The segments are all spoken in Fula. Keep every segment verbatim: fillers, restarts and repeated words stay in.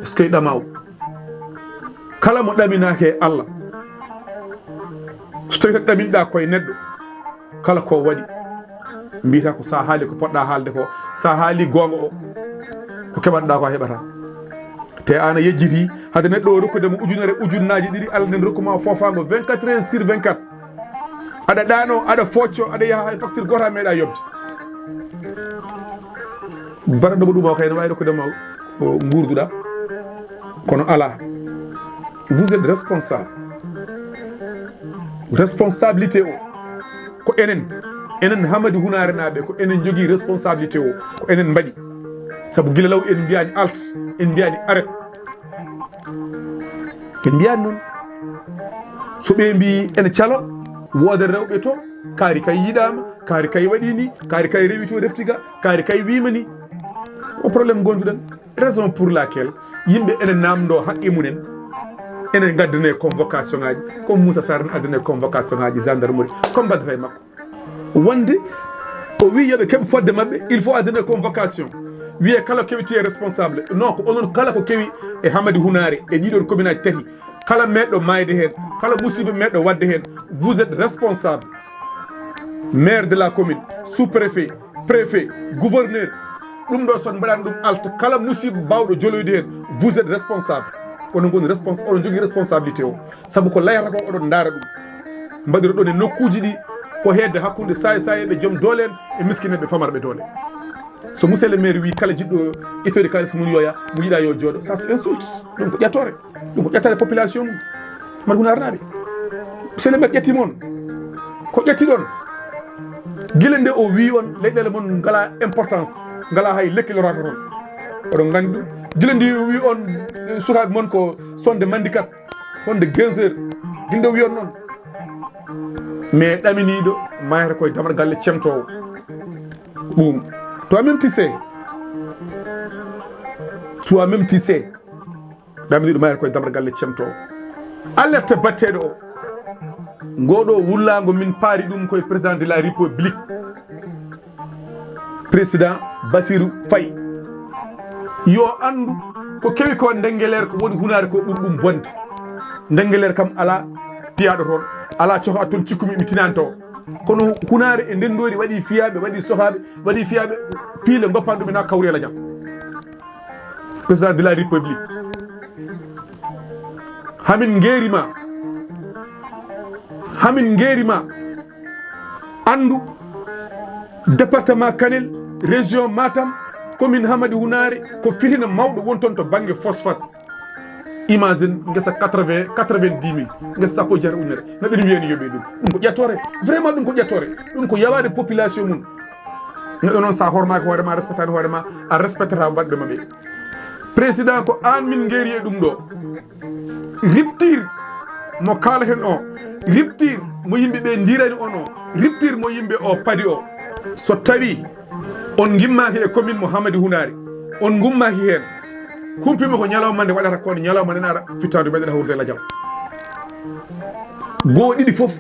Est-ce que ɗamaw? Kala mo ɗaminaaki e Allah, so tawi tan ɗaminɗa koye neɗɗo, kala ko waɗi, mbiyata ko sa haali ko poɗɗa haalde ko, sa haali goonga o, ko keɓanɗa ko a heɓata. Te an a yejjiti, hade neɗɗo o rokkude mo ujunere, ujunnaaji ɗiɗi, Allah nen rokkuma o foofaango vingt-quatre heures sur vingt-quatre. Aɗa ɗaano, aɗa foocco, aɗa yaha, hay facture goto a meeɗa yobde. Baɗɗo mo ɗum o kay ne waawi rokkude ma ko nguurduɗa. Kono ala. Vous êtes responsable. Responsabilité o ko enen. Enen Hamadi Hunaare naaɓe ko enen jogii responsabilité o. Ko enen mbaɗi. Sabu gila law en mbiyani alt, en mbiyani aret. Ɓe mbiyani noon. So ɓe mbi ene calo, wooda rewɓe to, kaari kay yiɗaama, kaari kay waɗi ni, kaari kay rewi to refti ga, kaari kay wiima ni. O problème gonduɗen. Raison pour laquelle yimɓe ene namdo haqqe mumen, ene ngaddane convocation ngaji, comme Moussa Sarr ne addane convocation ngaji gendarmerie, comme mbaddata e makko. Wonde o wi yoɓe keɓ fodde maɓɓe, il faut addane convocation. Wiye kala kewi tiye responsable. Non, ko onon kala ko kewi e Hamadi Hunaare, e ɗiɗon commune aji tati. Kala meɗɗo mayde heen, kala musiba meɗɗo wadde heen, vous êtes responsable. Maire de la commune, sous-préfet, préfet, gouverneur, ɗum ɗo son mbaɗani ɗum alta, kala musiba bawɗo joloyde heen, vous êtes responsable. Onon ngoni respons-, oɗon jogii responsabilité o. Sabu ko layata ko oɗon ndaara ɗum. Mbaɗiroɗon e nokkuuji ɗi ko hedde hakkunde saay-saayeeɓe joom doole en e miskineeɓe famarɓe doole. So monsieur le maire wi kala jiɗɗo ittoyde kaalis mum yoya, mo yiɗa yo jooɗo, ça c'est insulte. Ɗum ko ƴettoore. Ɗum ko ƴettaade population mum. Mbaɗa Hunaare naaɓe. Monsieur le maire ƴettiima on. Ko ƴettiɗon. Gila nde o wi on leyɗeele mon ngala importance, ngala hay lekki loraaka toon. Oɗon nganndi ɗum. Gila nde o wi on, eh, sukaaɓe mon ko sonde mandikat, wonde quinze heures. Gila nde o wi on noon. Mais ɗaminiiɗo mayata koye damar galle cemtoowo. Ɗum. Toi-même tu sais. Toi-même tu sais. Ɗaminiiɗo mayata koye damar galle cemtoowo. Alerte batteɗo o. Ngoɗo wullaango min paari ɗum koye président de la République. Président Bassirou Faye. Yo anndu ko kewi ko Ndengeleer ko woni Hunaare ko ɓuri ɗum bonde. Ndengeleer kam ala piyaaɗo toon, ala cohaaɗo toon cikkumi mi tinani taw. Kono Hunaare e Ndenndoori waɗi fiyaaɓe, waɗi sohaaɓe, waɗi fiyaaɓe, piile ngoppan ɗum ena kawri e lajal. Président de la République. Hamin ngeeri ma. Hamin ngeeri ma. Anndu département Kanel, région Matam, commune Hamadi Hunaare, ko fitina mawɗo won toon to bannge phosphate. Imagine ngesa quatre-vingts, quatre-vingt-dix mille, ngesa sappo e jeetati ujunere. No ɓen wiyani yoɓe ɗum. Ɗum ko ƴettoore. Vraiment ɗum ko ƴettoore. Ɗum ko yawaade population mum. Neɗɗo noon sa hormaaki hoore ma, respectaani hoore ma, a respectata baɗɓe ma ɓe. Président ko aan min ngeeri e ɗum ɗo. Rupture mo kaalaten o, rupture mo yimɓe ɓe ndirani on o, rupture mo yimɓe o padi o. So tawi on ngimmaaki e commune mo Hamadi Hunaare, on ngummaaki heen, humpima ko ñalawma nde waɗata ko, ñalawma nde naata fittaandu meɗen hawrude lajal. Goo ɗiɗi fof,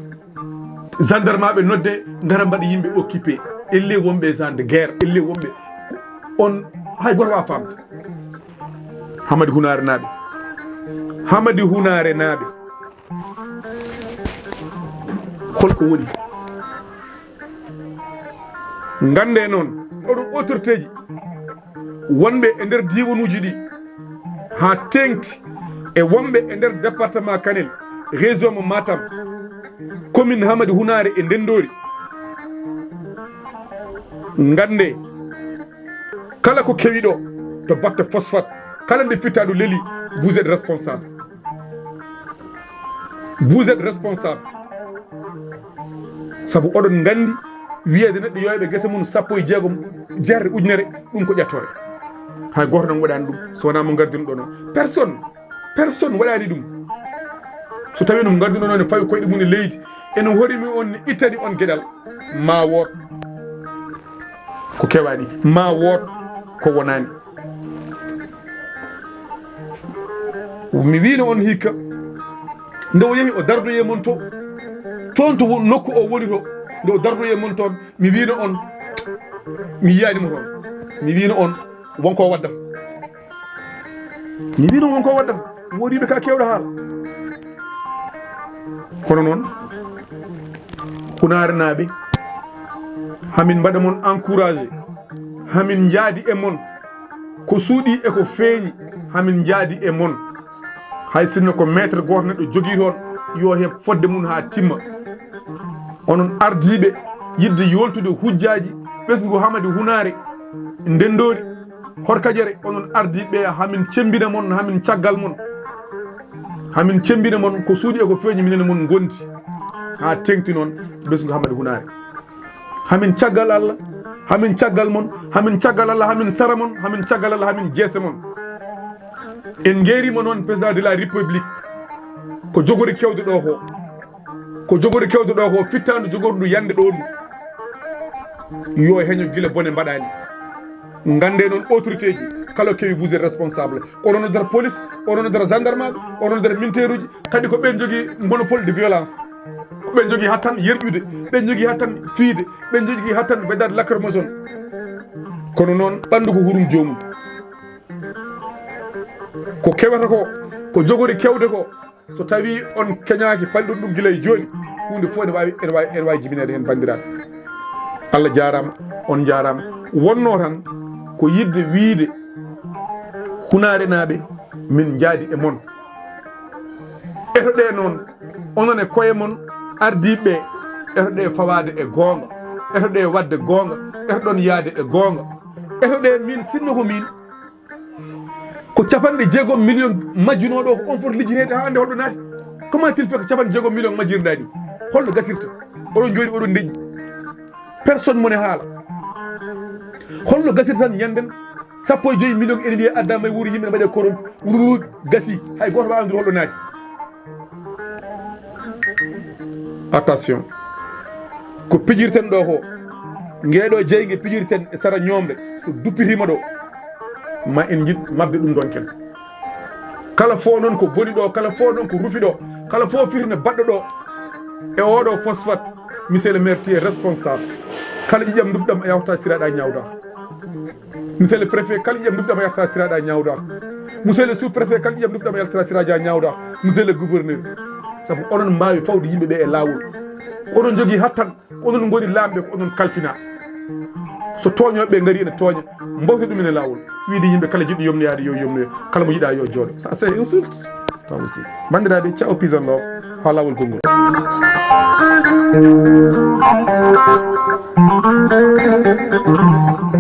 gendarme ɓe nodde, ngara mbaɗa yimɓe occupé. Elle wonɓe gens de guerre, elle wonɓe on, hay goto waawa faamde. Hamadi Hunaare naaɓe. Hamadi Hunaare naaɓe. Holko woni? Ngannde noon, oɗon autorité ji wonɓe e nder diiwanuuji ɗi, haa teeŋti e wonɓe e nder département Kanel, région mo Matam, commune Hamadi Hunaare e Ndenndoori. Ngannde, kala ko kewi ɗo, to batte phosphate, kala nde fittaandu leli, vous êtes responsable. Vous êtes responsable. Sabu oɗon nganndi, wiyeede neɗɗo yoyɓe gese mum sappo e jeegom jarre ujunere, ɗum ko ƴettoore. Hay gooto noon waɗaani ɗum, so wonaa mo ngardinɗon o. Personne, personne waɗaani ɗum. So tawii no mo ngardinɗon o ne fawi koyɗe mum e leydi, ene horimi on, ne ittani on geɗal, ma woot ko kewaani, ma woot ko wonaani. Mi wiino on hikka, nde o yehi o dardoye mon to, toon to won nokku o woni to, nde o dardoye mon toon, mi wiino on, mi yiyaani mo toon. Mi wiino on wonko waddata. Mi wiino wonko waddata. Woodi ɓe ka kewɗo haala. Kono noon, Hunaarenaaɓe, hamin mbaɗa mon encouragé, hamin njaadi e mon. Ko suuɗi e ko feeñi, hamin njaadi e mon. Hay sinno ko mètre gooto neɗɗo jogii toon, yo heɓ fodde mum haa timma. Onon ardiiɓe yiɗde yoltude hujjaaji ɓesngu Hamadi Hunaare, Ndenndoori, Horkajere, onon ardiiɓe, hamin cemmbina mon, hamin caggal mon. Hamin cemmbina mon, ko suuɗi e ko feeñi, minen e mon ngondi. Haa teeŋti noon ɓesngu Hamadi Hunaare. Hamin caggal Allah, hamin caggal mon, hamin caggal Allah, hamin sara mon, hamin caggal Allah, hamin jeese mon. En ngeerima noon président de la République, ko jogori kewde ɗo ko. Ko jogori kewde ɗo ko, fittaandu jogordu yande ɗo ndu. Yo heño gila bone mbaɗani. Ngande noon autorité ji, kala kewi, vous êtes responsable. Onon noddata police, onon noddata gendarme, onon noddata militaire uji, kadi ko ɓen jogii monopole de violence. Ko ɓen jogii hattan yerƴude, ɓen jogii hattan fiide, ɓen jogii hattan beddaade lacrymogène. Kono noon ɓanndu ko hurum joomum. Ko kewata ko, ko jogori kewde ko, so tawi on keñaaki, palɗon ɗum gila e jooni, huunde fof ene waawi, ene waawi, ene waawi jibineede heen, banndiraaɓe. Allah jaaraama, on njaaraama. Wonnoo tan ko yiɗde wiyde Hunaarenaaɓe, min njaadi e mon. Etoɗee noon, onon e koye mon ardiiɓe ɓe, etoɗee fawaade e goonga, etoɗee waɗde goonga, etoɗon yahde e goonga. Etoɗee min, sinno ko min, ko capanɗe jeegom million majjunooɗo ko on foti lijjiteede haa hannde holɗo naati. Comment il fait que capanɗe jeegom million majjirɗaa ni? Holno gasirta? Oɗon jooɗi, oɗon ndeƴƴi. Personne mone haala. Holno gasirta tan ñanden sappo e joyi million ene wiye addaama e wuuro yimɓe ne mbaɗe korom. Wuuro gasi. Hay gooto waawa andude holɗo naati. Attention. Ko pijirten ɗo ko, ngeeɗo jeyge pijirten e sara ñoomre, so duppitiima ɗo, ma en njiɗ maɓɓe ɗum ɗon ken. Kala fof noon ko boni ɗo, kala fof noon ko rufi ɗo, kala fof fitna baɗɗo ɗo e oɗo phosphate, monsieur le maire, tu es responsable. Kala ƴiƴam ndufɗam a yawta siraɗa ñawda. Monsieur le préfet, kala ƴiƴam ndufɗam a yalta siraɗa ñawda. Monsieur le sous-préfet, kala ƴiƴam ndufɗam a yalta siraɗa ñawda. Monsieur le gouverneur. Sabu onon mbaawi fawde yimɓe ɓe e laawol. Oɗon jogii hattan, ko onon ngoni laamɓe, ko onon kalfina. So tooñooɓe ɓe ngari ene tooña, mbawte ɗum ene laawol. Wiide yimɓe kala jiɗɗo yomnoyaade yo yomnoyo, kala mo yiɗa yo jooɗo. Ça c'est insulte. Pas aussi. Banndiraaɓe, ciao, peace and love. Haa laawol konngol.